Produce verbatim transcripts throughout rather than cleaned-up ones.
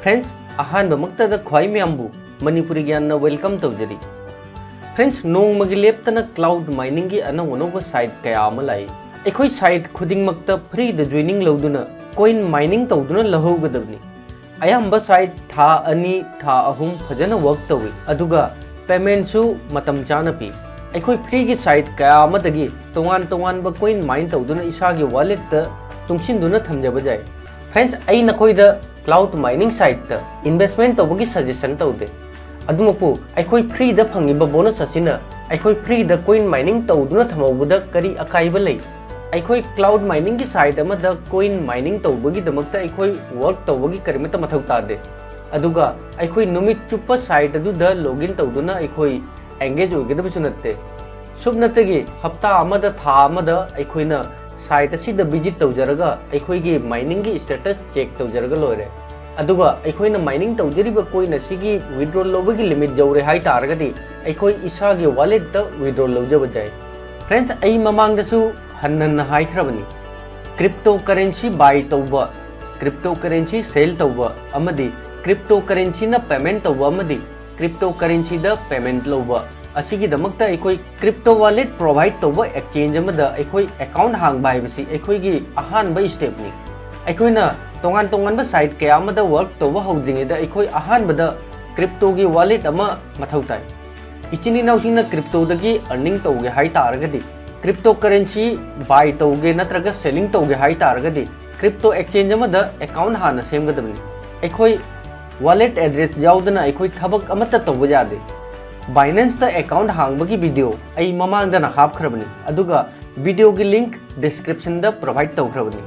Friends, ꯑꯍꯥꯟꯕꯃꯛꯇꯗ ꯈ꯭ꯋꯥꯏ ꯃꯌꯥꯝꯕꯨ Manipuri ꯒ꯭ꯌꯥꯟꯅ welcome ꯇꯧꯖꯔꯤ꯫ Friends, ꯅꯣꯡꯃꯒꯤ ꯂꯦꯞꯇꯅ cloud miningꯒꯤ ꯑꯅꯧ ꯑꯅꯧꯕ site ꯀꯌꯥ ꯑꯃ ꯂꯥꯛꯏ꯫ ꯑꯩꯈꯣꯏ site ꯈꯨꯗꯤꯡꯃꯛꯇ freeꯗ joining ꯂꯧꯗꯨꯅ coin mining ꯇꯧꯗꯨꯅ ꯂꯧꯍꯧꯒꯗꯕꯅꯤ꯫ ꯑꯌꯥꯝꯕ site ꯊꯥ ꯑꯅꯤ, ꯊꯥ ꯑꯍꯨꯝ ꯐꯖꯅ work ꯇꯧꯏ, ꯑꯗꯨꯒ paymentꯁꯨ ꯃꯇꯝ ꯆꯥꯅ ꯄꯤ꯫ ꯑꯩꯈꯣꯏ freeꯒꯤ site ꯀꯌꯥ ꯑꯃꯗꯒꯤ ꯇꯣꯉꯥꯟ ꯇꯣꯉꯥꯟꯕ coin mine ꯇꯧꯗꯨꯅ ꯏꯁꯥꯒꯤ walletꯇ ꯇꯨꯡꯁꯤꯟꯗꯨꯅ ꯊꯝꯖꯕ ꯌꯥꯏ꯫ Friends, ꯑꯩ ꯅꯈꯣꯏꯗ cloud mining siteꯇ investment ꯇꯧꯕꯒꯤ suggestion ꯇꯧꯗꯦ꯫ ꯑꯗꯨꯃꯛꯄꯨ, ꯑꯩꯈꯣꯏ freeꯗ ꯐꯪꯉꯤꯕ bonus ꯑꯁꯤꯅ ꯑꯩꯈꯣꯏ freeꯗ coin mining ꯇꯧꯗꯨꯅ ꯊꯝꯍꯧꯕꯗ ꯀꯔꯤ ꯑꯀꯥꯏꯕ ꯂꯩ? ꯑꯩꯈꯣꯏ cloud miningꯒꯤ site ꯑꯃꯗ coin mining ꯇꯧꯕꯒꯤꯗꯃꯛꯇ ꯑꯩꯈꯣꯏ work ꯇꯧꯕꯒꯤ ꯀꯔꯤꯃꯠꯇ ꯃꯊꯧ ꯇꯥꯗꯦ꯫ ꯑꯗꯨꯒ ꯑꯩꯈꯣꯏ ꯅꯨꯃꯤꯠ ꯆꯨꯞꯄ site ꯑꯗꯨꯗ login ꯇꯧꯗꯨꯅ ꯑꯩꯈꯣꯏ engage ꯑꯣꯏꯒꯗꯕꯁꯨ ꯅꯠꯇꯦ꯫ ꯁꯨꯞꯅꯇꯒꯤ ꯍꯞꯇꯥ ꯑꯃꯗ, ꯊꯥ ꯑꯃꯗ ꯑꯩꯈꯣꯏꯅ site ꯑꯁꯤꯗ visit ꯇꯧꯖꯔꯒ ꯑꯩꯈꯣꯏꯒꯤ miningꯒꯤ status check ꯇꯧꯖꯔꯒ ꯂꯣꯏꯔꯦ꯫ ꯑꯗꯨꯒ ꯑꯩꯈꯣꯏꯅ mining ꯇꯧꯖꯔꯤꯕ coin ꯑꯁꯤꯒꯤ withdraw ꯂꯧꯕꯒꯤ limit ꯌꯧꯔꯦ ꯍꯥꯏ ꯇꯥꯔꯒꯗꯤ ꯑꯩꯈꯣꯏ ꯏꯁꯥꯒꯤ walletꯇ withdraw ꯂꯧꯖꯕ ꯌꯥꯏ꯫ Friends, ꯑꯩ ꯃꯃꯥꯡꯗꯁꯨ ꯍꯟꯅ ꯍꯟꯅ ꯍꯥꯏꯈ꯭ꯔꯕꯅꯤ, cryptocurrency buy ꯇꯧꯕ, cryptocurrency sell ꯇꯧꯕ ꯑꯃꯗꯤ cryptocurrencyꯅ payment ꯇꯧꯕ ꯑꯃꯗꯤ cryptocurrencyꯗ payment ꯂꯧꯕ ꯑꯁꯤꯒꯤꯗꯃꯛꯇ ꯑꯩꯈꯣꯏ crypto wallet provide ꯇꯧꯕ exchange ꯑꯃꯗ ꯑꯩꯈꯣꯏ account ꯍꯥꯡꯕ ꯍꯥꯏꯕꯁꯤ ꯑꯩꯈꯣꯏꯒꯤ ꯑꯍꯥꯟꯕ stepꯅꯤ꯫ ꯑꯩꯈꯣꯏꯅ ꯇꯣꯉꯥꯟ ꯇꯣꯉꯥꯟꯕ site ꯀꯌꯥ ꯑꯃꯗ work ꯇꯧꯕ ꯍꯧꯗ꯭ꯔꯤꯉꯩꯗ ꯑꯩꯈꯣꯏ ꯑꯍꯥꯟꯕꯗ cryptoꯒꯤ wallet ꯑꯃ ꯃꯊꯧ ꯇꯥꯏ꯫ ꯏꯆꯤꯟ ꯏꯅꯥꯎꯁꯤꯡꯅ cryptoꯗꯒꯤ earning ꯇꯧꯒꯦ ꯍꯥꯏ ꯇꯥꯔꯒꯗꯤ, cryptocurrency buy ꯇꯧꯒꯦ ꯅꯠꯇ꯭ꯔꯒ selling ꯇꯧꯒꯦ ꯍꯥꯏ ꯇꯥꯔꯒꯗꯤ, crypto exchange ꯑꯃꯗ account ꯍꯥꯟꯅ ꯁꯦꯝꯒꯗꯕꯅꯤ꯫ ꯑꯩꯈꯣꯏ wallet address ꯌꯥꯎꯗꯅ ꯑꯩꯈꯣꯏ ꯊꯕꯛ ꯑꯃꯠꯇ ꯇꯧꯕ ꯌꯥꯗꯦ꯫ Binanceꯇ account ꯍꯥꯡꯕꯒꯤ video ꯑꯩ ꯃꯃꯥꯡꯗꯅ ꯍꯥꯞꯈ꯭ꯔꯕꯅꯤ, ꯑꯗꯨꯒ videoꯒꯤ link descriptionꯗ provide ꯇꯧꯈ꯭ꯔꯕꯅꯤ꯫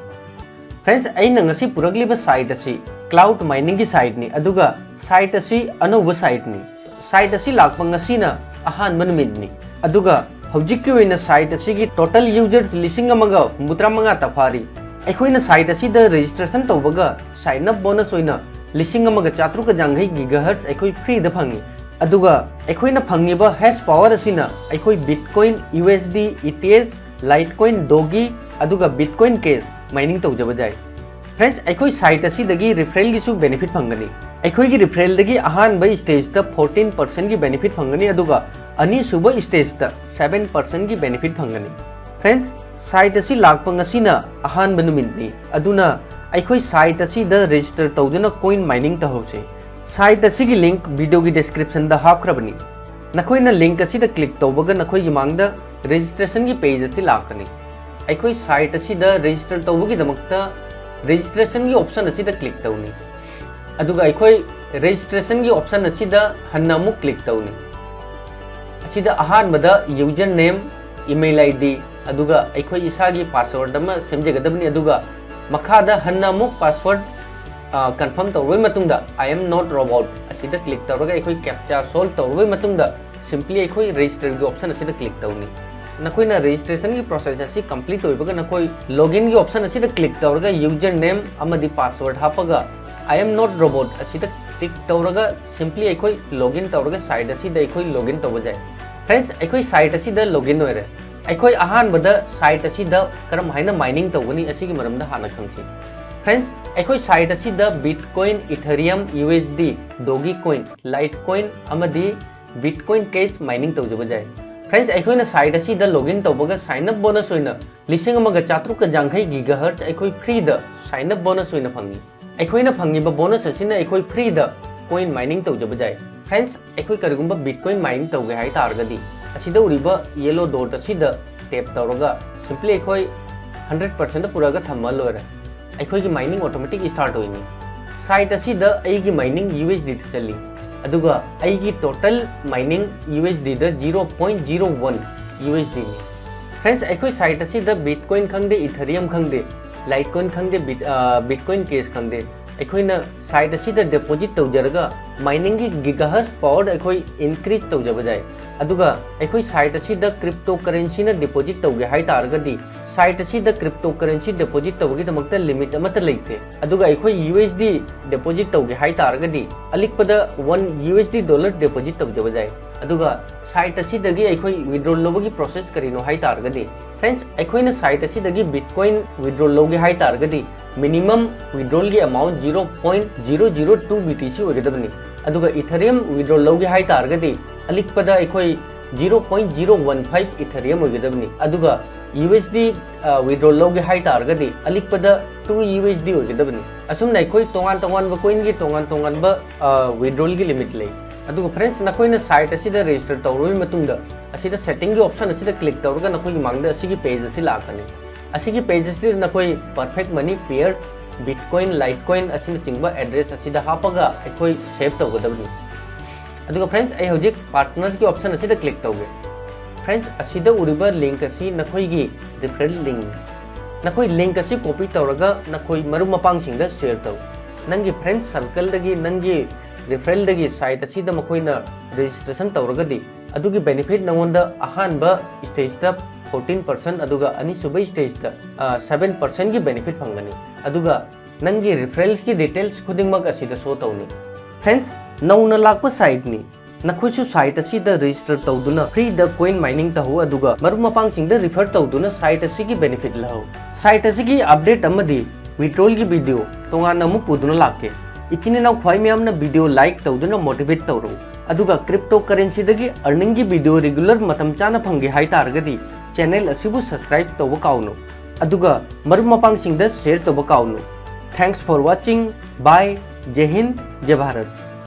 Friends, ꯑꯩꯅ ꯉꯁꯤ ꯄꯨꯔꯛꯂꯤꯕ site ꯑꯁꯤ cloud miningꯒꯤ siteꯅꯤ, ꯑꯗꯨꯒ site ꯑꯁꯤ ꯑꯅꯧꯕ siteꯅꯤ꯫ Site ꯑꯁꯤ ꯂꯥꯛꯄ ꯉꯁꯤꯅ ꯑꯍꯥꯟꯕ ꯅꯨꯃꯤꯠꯅꯤ, ꯑꯗꯨꯒ ꯍꯧꯖꯤꯛꯀꯤ ꯑꯣꯏꯅ site ꯑꯁꯤꯒꯤ total users ꯂꯤꯁꯤꯡ ꯑꯃꯒ ꯍꯨꯝꯐꯨꯇꯔꯥ ꯃꯉꯥ ꯇ ꯐꯥꯔꯤ꯫ ꯑꯩꯈꯣꯏꯅ site ꯑꯁꯤꯗ registration ꯇꯧꯕꯒ sign up bonus ꯑꯣꯏꯅ ꯂꯤꯁꯤꯡ ꯑꯃꯒ ꯆꯥꯇ꯭ꯔꯨꯛꯀ ꯌꯥꯡꯈꯩ gigahertz ꯑꯩꯈꯣꯏ freeꯗ ꯐꯪꯉꯤ, ꯑꯗꯨꯒ ꯑꯩꯈꯣꯏꯅ ꯐꯪꯉꯤꯕ hash power ꯑꯁꯤꯅ ꯑꯩꯈꯣꯏ Bitcoin, USD, ETH, Litecoin, Doge, ꯑꯗꯨꯒ Bitcoin Cash mining ꯇꯧꯖꯕ ꯌꯥꯏ꯫ Friends, ꯑꯩꯈꯣꯏ site ꯑꯁꯤꯗꯒꯤ referralꯒꯤꯁꯨ benefit ꯐꯪꯒꯅꯤ꯫ ꯑꯩꯈꯣꯏꯒꯤ referralꯗꯒꯤ ꯑꯍꯥꯟꯕ stageꯇ fourteen percentꯀꯤ benefit ꯐꯪꯒꯅꯤ, ꯑꯗꯨꯒ ꯑꯅꯤꯁꯨꯕ stageꯇ seven percentꯀꯤ benefit ꯐꯪꯒꯅꯤ꯫ Friends, site ꯑꯁꯤ ꯂꯥꯛꯄ ꯉꯁꯤꯅ ꯑꯍꯥꯟꯕ ꯅꯨꯃꯤꯠꯅꯤ, ꯑꯗꯨꯅ ꯑꯩꯈꯣꯏ site ꯑꯁꯤꯗ register ꯇꯧꯗꯨꯅ coin mining ꯇꯧꯍꯧꯁꯤ꯫ Site ꯑꯁꯤꯒꯤ link videoꯒꯤ descriptionꯗ ꯍꯥꯞꯈ꯭ꯔꯕꯅꯤ꯫ ꯅꯈꯣꯏꯅ link ꯑꯁꯤꯗ click ꯇꯧꯕꯒ ꯅꯈꯣꯏꯒꯤ ꯃꯥꯡꯗ registrationꯒꯤ page ꯑꯁꯤ ꯂꯥꯛꯀꯅꯤ꯫ ꯑꯩꯈꯣꯏ site ꯑꯁꯤꯗ register ꯇꯧꯕꯒꯤꯗꯃꯛꯇ registrationꯒꯤ option ꯑꯁꯤꯗ click ꯇꯧꯅꯤ꯫ ꯑꯗꯨꯒ ꯑꯩꯈꯣꯏ registrationꯒꯤ option ꯑꯁꯤꯗ ꯍꯟꯅ ꯑꯃꯨꯛ click ꯇꯧꯅꯤ꯫ ꯑꯁꯤꯗ ꯑꯍꯥꯟꯕꯗ user name, email ID, ꯑꯗꯨꯒ ꯑꯩꯈꯣꯏ ꯏꯁꯥꯒꯤ password ꯑꯃ ꯁꯦꯝꯖꯒꯗꯕꯅꯤ꯫ ꯑꯗꯨꯒ ꯃꯈꯥꯗ ꯍꯟꯅ ꯑꯃꯨꯛ password confirm ꯇꯧꯔꯕ ꯃꯇꯨꯡꯗ "I am not robot" ꯑꯁꯤꯗ click ꯇꯧꯔꯒ ꯑꯩꯈꯣꯏ captcha solve ꯇꯧꯔꯕ ꯃꯇꯨꯡꯗ simply ꯑꯩꯈꯣꯏ registerꯒꯤ option ꯑꯁꯤꯗ click ꯇꯧꯅꯤ꯫ ꯅꯈꯣꯏꯅ registrationꯒꯤ process ꯑꯁꯤ complete ꯑꯣꯏꯕꯒ ꯅꯈꯣꯏ loginꯒꯤ option ꯑꯁꯤꯗ click ꯇꯧꯔꯒ user name ꯑꯃꯗꯤ password ꯍꯥꯞꯄꯒ "I am not robot" ꯑꯁꯤꯗ click ꯇꯧꯔꯒ simply ꯑꯩꯈꯣꯏ login ꯇꯧꯔꯒ site ꯑꯁꯤꯗ ꯑꯩꯈꯣꯏ login ꯇꯧꯕ ꯌꯥꯏ꯫ Friends, ꯑꯩꯈꯣꯏ site ꯑꯁꯤꯗ login ꯑꯣꯏꯔꯦ꯫ ꯑꯩꯈꯣꯏ ꯑꯍꯥꯟꯕꯗ site ꯑꯁꯤꯗ ꯀꯔꯝ ꯍꯥꯏꯅ mining ꯇꯧꯒꯅꯤ ꯑꯁꯤꯒꯤ ꯃꯔꯝꯗ ꯍꯥꯟꯅ ꯈꯪꯁꯤ꯫ Friends, ꯑꯩꯈꯣꯏ site ꯑꯁꯤꯗ Bitcoin, Ethereum, USD, Dogecoin, Litecoin ꯑꯃꯗꯤ Bitcoin Cash mining ꯇꯧꯖꯕ ꯌꯥꯏ꯫ Friends, ꯑꯩꯈꯣꯏꯅ site ꯑꯁꯤꯗ login ꯇꯧꯕꯒ sign up bonus ꯑꯣꯏꯅ ꯂꯤꯁꯤꯡ ꯑꯃꯒ ꯆꯥꯇ꯭ꯔꯨꯛꯀ ꯌꯥꯡꯈꯩ gigahertz ꯑꯩꯈꯣꯏ freeꯗ sign up bonus ꯑꯣꯏꯅ ꯐꯪꯉꯤ꯫ ꯑꯩꯈꯣꯏꯅ ꯐꯪꯉꯤꯕ bonus ꯑꯁꯤꯅ ꯑꯩꯈꯣꯏ freeꯗ coin mining ꯇꯧꯖꯕ ꯌꯥꯏ꯫ Friends, ꯑꯩꯈꯣꯏ ꯀꯔꯤꯒꯨꯝꯕ Bitcoin mining ꯇꯧꯒꯦ ꯍꯥꯏ ꯇꯥꯔꯒꯗꯤ ꯑꯁꯤꯗ ꯎꯔꯤꯕ yellow dot ꯑꯁꯤꯗ tap ꯇꯧꯔꯒ simply ꯑꯩꯈꯣꯏ hundred percentꯇ ꯄꯨꯔꯛꯑꯒ ꯊꯝꯃ ꯂꯣꯏꯔꯦ꯫ ꯑꯩꯈꯣꯏꯒꯤ mining automatic start ꯑꯣꯏꯅꯤ꯫ Site ꯑꯁꯤꯗ ꯑꯩꯒꯤ mining USDT ꯆꯠꯂꯤ, ꯑꯗꯨꯒ ꯑꯩꯒꯤ total mining USDꯗ zero point zero one USDꯅꯤ꯫ Friends, ꯑꯩꯈꯣꯏ site ꯑꯁꯤꯗ Bitcoin ꯈꯪꯗꯦ, Ethereum ꯈꯪꯗꯦ, Litecoin ꯈꯪꯗꯦ, Bit-, ꯑ, Bitcoin Cash ꯈꯪꯗꯦ, ꯑꯩꯈꯣꯏꯅ site ꯑꯁꯤꯗ deposit ꯇꯧꯖꯔꯒ miningꯒꯤ gigahertz power ꯑꯩꯈꯣꯏ increase ꯇꯧꯖꯕ ꯌꯥꯏ꯫ ꯑꯗꯨꯒ ꯑꯩꯈꯣꯏ site ꯑꯁꯤꯗ cryptocurrencyꯅ deposit ꯇꯧꯒꯦ ꯍꯥꯏ ꯇꯥꯔꯒꯗꯤ site ꯑꯁꯤꯗ cryptocurrency deposit ꯇꯧꯕꯒꯤꯗꯃꯛꯇ limit ꯑꯃꯠꯇ ꯂꯩꯇꯦ꯫ ꯑꯗꯨꯒ ꯑꯩꯈꯣꯏ USD deposit ꯇꯧꯒꯦ ꯍꯥꯏ ꯇꯥꯔꯒꯗꯤ ꯑꯂꯤꯛꯄꯗ one USD dollar deposit ꯇꯧꯖꯕ ꯌꯥꯏ꯫ ꯑꯗꯨꯒ Site ꯑꯁꯤꯗꯒꯤ ꯑꯩꯈꯣꯏ withdrawal ꯂꯧꯕꯒꯤ process ꯀꯔꯤꯅꯣ ꯍꯥꯏ ꯇꯥꯔꯒꯗꯤ, friends, ꯑꯩꯈꯣꯏꯅ site ꯑꯁꯤꯗꯒꯤ Bitcoin withdrawal ꯂꯧꯒꯦ ꯍꯥꯏ ꯇꯥꯔꯒꯗꯤ, minimum withdrawal ꯒꯤ amount zero point zero zero two B T C ꯑꯣꯏꯒꯗꯕꯅꯤ꯫ ꯑꯗꯨꯒ Ethereum withdrawal ꯂꯧꯒꯦ ꯍꯥꯏ ꯇꯥꯔꯒꯗꯤ, ꯑꯂꯤꯛꯄꯗ ꯑꯩꯈꯣꯏ zero point zero one five Ethereum ꯑꯣꯏꯒꯗꯕꯅꯤ꯫ ꯑꯗꯨꯒ U S D withdrawal ꯂꯧꯒꯦ ꯍꯥꯏ ꯇꯥꯔꯒꯗꯤ, ꯑꯂꯤꯛꯄꯗ two U S D ꯑꯣꯏꯒꯗꯕꯅꯤ꯫ ꯑꯁꯨꯝꯅ ꯑꯩꯈꯣꯏ ꯇꯣꯉꯥꯟ ꯇꯣꯉꯥꯟꯕ coin ꯒꯤ ꯇꯣꯉꯥꯟ ꯇꯣꯉꯥꯟꯕ withdrawal ꯒꯤ limit ꯂꯩ꯫ ꯑꯗꯨꯒ friends, ꯅꯈꯣꯏꯅ site ꯑꯁꯤꯗ register ꯇꯧꯔꯕ ꯃꯇꯨꯡꯗ, ꯑꯁꯤꯗ setting ꯒꯤ option ꯑꯁꯤꯗ click ꯇꯧꯔꯒ ꯅꯈꯣꯏꯒꯤ ꯃꯥꯡꯗ ꯑꯁꯤꯒꯤ page ꯑꯁꯤ ꯂꯥꯛꯀꯅꯤ꯫ ꯑꯁꯤꯒꯤ page ꯑꯁꯤꯗ ꯅꯈꯣꯏ Perfect Money Pairs, Bitcoin, Litecoin ꯑꯁꯤꯅꯆꯤꯡꯕ address ꯑꯁꯤꯗ ꯍꯥꯞꯄꯒ ꯑꯩꯈꯣꯏ save ꯇꯧꯒꯗꯕꯅꯤ꯫ ꯑꯗꯨꯒ friends, ꯑꯩ ꯍꯧꯖꯤꯛ partners ꯀꯤ option ꯑꯁꯤꯗ click ꯇꯧꯒꯦ꯫ Friends, ꯑꯁꯤꯗ ꯎꯔꯤꯕ link ꯑꯁꯤ ꯅꯈꯣꯏꯒꯤ referral link ꯅꯤ꯫ ꯅꯈꯣꯏ link ꯑꯁꯤ copy ꯇꯧꯔꯒ ꯅꯈꯣꯏ ꯃꯔꯨꯞ ꯃꯄꯥꯡꯁꯤꯡꯗ share ꯇꯧ꯫ ꯅꯪꯒꯤ friend circle ꯗꯒꯤ, ꯅꯪꯒꯤ referral ꯗꯒꯤ site ꯑꯁꯤꯗ ꯃꯈꯣꯏꯅ registration ꯇꯧꯔꯒꯗꯤ, ꯑꯗꯨꯒꯤ benefit ꯅꯉꯣꯟꯗ ꯑꯍꯥꯟꯕ stage ꯇ fourteen percent, ꯑꯗꯨꯒ ꯑꯅꯤꯁꯨꯕ stage ꯇ, ꯑ, seven percent ꯀꯤ benefit ꯐꯪꯒꯅꯤ꯫ ꯑꯗꯨꯒ ꯅꯪꯒꯤ referral ꯀꯤ details ꯈꯨꯗꯤꯡꯃꯛ ꯑꯁꯤꯗ show ꯇꯧꯅꯤ꯫ Friends, ꯅꯧꯅ ꯂꯥꯛꯄ site ꯅꯤ꯫ ꯅꯈꯣꯏꯁꯨ site ꯑꯁꯤꯗ register ꯇꯧꯗꯨꯅ free ꯗ coin mining ꯇꯧꯍꯧ, ꯑꯗꯨꯒ ꯃꯔꯨꯞ ꯃꯄꯥꯡꯁꯤꯡꯗ refer ꯇꯧꯗꯨꯅ site ꯑꯁꯤꯒꯤ benefit ꯂꯧꯍꯧ꯫ Site ꯑꯁꯤꯒꯤ update ꯑꯃꯗꯤ withdrawal ꯒꯤ video ꯇꯣꯉꯥꯟꯅ ꯑꯃꯨꯛ ꯄꯨꯗꯨꯅ ꯂꯥꯛꯀꯦ꯫ ꯏꯆꯤꯟ ꯏꯅꯥꯎ ꯈ꯭ꯋꯥꯏ ꯃꯌꯥꯝꯅ video like ꯇꯧꯗꯨꯅ motivate ꯇꯧꯔꯨ, ꯑꯗꯨꯒ cryptocurrency ꯗꯒꯤ earning ꯒꯤ video regular ꯃꯇꯝ ꯆꯥꯅ ꯐꯪꯒꯦ ꯍꯥꯏ ꯇꯥꯔꯒꯗꯤ channel ꯑꯁꯤꯕꯨ subscribe ꯇꯧꯕ ꯀꯥꯎꯅꯨ, ꯑꯗꯨꯒ ꯃꯔꯨꯞ ꯃꯄꯥꯡꯁꯤꯡꯗ share ꯇꯧꯕ ꯀꯥꯎꯅꯨ꯫ Thanks for watching. Bye. ꯖꯦ ꯍꯤꯟꯗ, ꯖꯦ ꯚꯥꯔꯠ꯫